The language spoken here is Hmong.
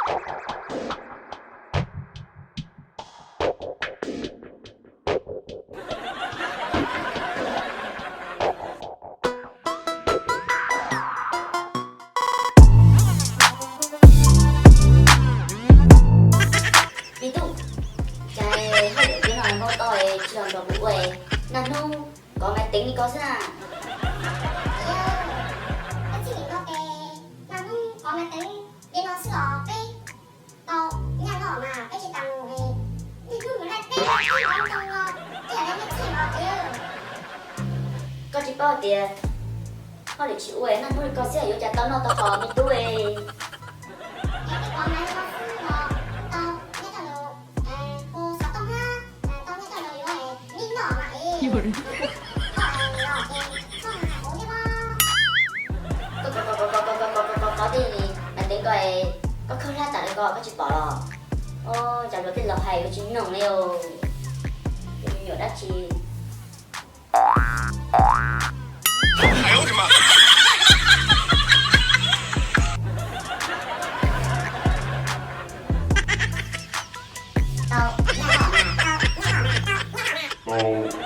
Me tub, cas hauj lwm tiag no npau taws tsis los nrog kuv ua, nag hnub kov mas teev li ko xwb na. Peb txij li ko ces nag hnub kov mas teev li no xwb los peb tau nyaj noj mas peb tsis tas mus es niaj hnub mus laij teb laij teb ntoo no, twb yog li nej txij los tiag. Koj tsis paub tias hauj lwm tsis ua nag hnub li ko xwb yuav cas tau noj tau haus me tub e. Es peb kov mas li no xwb los tau nyob coj los hu xov tooj na, tau nyob coj los yuav li noj mas es koj los ces koj hais kuv thiab pob. Koj kov kov kov kov kov kov kov kov kov tej mas teev ko es koj khawb hlab tas li ko koj tsis pom los? Ua cas luag tej laus hais yuav tsis mloog li os. Tus me nyuam dab tsi. Tau, tau, tau, tau.